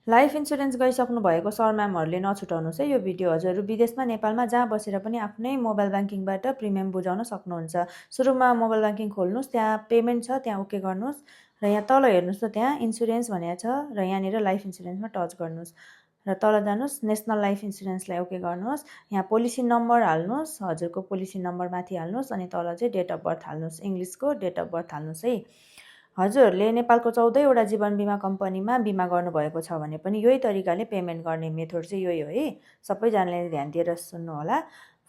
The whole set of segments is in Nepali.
लाइफ इन्सुरेन्स गरिसक्नु भएको सर म्यामहरूले नछुटाउनुहोस् है यो भिडियो। हजुरहरू विदेशमा नेपालमा जहाँ बसेर पनि आफ्नै मोबाइल ब्याङ्किङबाट प्रिमियम बुझाउन सक्नुहुन्छ। सुरुमा मोबाइल ब्याङ्किङ खोल्नुहोस्, त्यहाँ पेमेन्ट छ त्यहाँ ओके गर्नुहोस् र यहाँ तल हेर्नुहोस् त त्यहाँ इन्सुरेन्स भनेको छ र यहाँनिर लाइफ इन्सुरेन्समा टच गर्नुहोस् र तल जानुहोस्, नेसनल लाइफ इन्सुरेन्सलाई ओके गर्नुहोस्। यहाँ पोलिसी नम्बर हाल्नुहोस्, हजुरको पोलिसी नम्बर माथि हाल्नुहोस् अनि तल चाहिँ डेट अफ बर्थ हाल्नुहोस्, इङ्ग्लिसको डेट अफ बर्थ हाल्नुहोस् है। हजुरहरूले नेपालको 14वटा जीवन बिमा कम्पनीमा बिमा गर्नुभएको छ भने पनि यही तरिकाले पेमेन्ट गर्ने मेथड चाहिँ यही हो है। सबैजनाले ध्यान दिएर सुन्नु होला,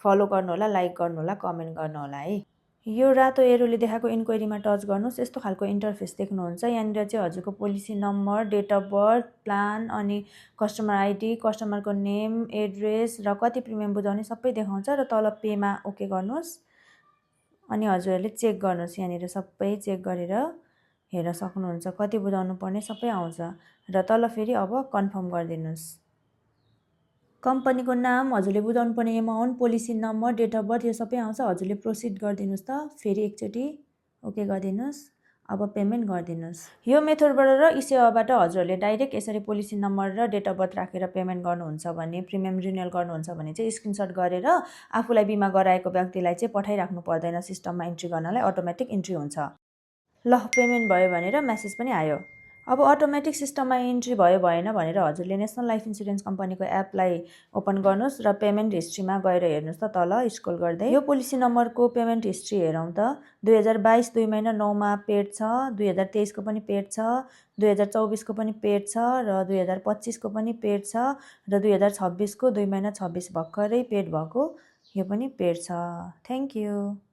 फलो गर्नु होला, लाइक गर्नु होला, कमेन्ट गर्नु होला है। यो रातो एरोले देखाएको इन्क्वायरीमा टच गर्नुहोस्, यस्तो खालको इन्टरफेस देख्नुहुन्छ। यहाँनिर चाहिँ हजुरको policy number, date of birth, plan अनि कस्टमर आइडी, कस्टमरको नेम, एड्रेस र कति प्रिमियम बुझाउने सबै देखाउँछ र तल पेमा ओके गर्नुहोस् अनि हजुरहरूले चेक गर्नुहोस्। यहाँनिर सबै चेक गरेर हेर्न सक्नुहुन्छ, कति बुझाउनु पर्ने सबै आउँछ र तल फेरि अब कन्फर्म गरिदिनुहोस्। कम्पनीको नाम, हजुरले बुझाउनु पर्ने amount, policy number, date of birth यो सबै आउँछ। हजुरले प्रोसिड गरिदिनुहोस् त, फेरि एकचोटि ओके गरिदिनुहोस्। अब पेमेन्ट गरिदिनुहोस्। यो मेथडबाट र ई सेवाबाट हजुरहरूले डाइरेक्ट यसरी पोलिसी नम्बर र डेट अफ बर्थ राखेर पेमेन्ट गर्नुहुन्छ भने, प्रिमियम रिन्युअल गर्नुहुन्छ भने चाहिँ स्क्रिनसट गरेर आफूलाई बिमा गराएको व्यक्तिलाई चाहिँ पठाइराख्नु पर्दैन, सिस्टममा इन्ट्री गर्नलाई अटोमेटिक इन्ट्री हुन्छ। ल पेमेन्ट भयो भनेर मेसेज पनि आयो। अब अटोमेटिक सिस्टममा इन्ट्री भयो भएन भनेर हजुरले नेसनल लाइफ इन्सुरेन्स कम्पनीको एपलाई ओपन गर्नुहोस् र पेमेन्ट हिस्ट्रीमा गएर हेर्नुहोस् त तल स्क्रोल गर्दै। यो पोलिसी नम्बरको पेमेन्ट हिस्ट्री हेरौँ त। 2022 2 महिना 9मा पेड छ, 2023को पनि पेड छ, 2024को पनि पेड छ र 2025को पनि पेड छ र 2026को 2 महिना 26 भर्खरै पेड भएको यो पनि पेड छ। Thank you.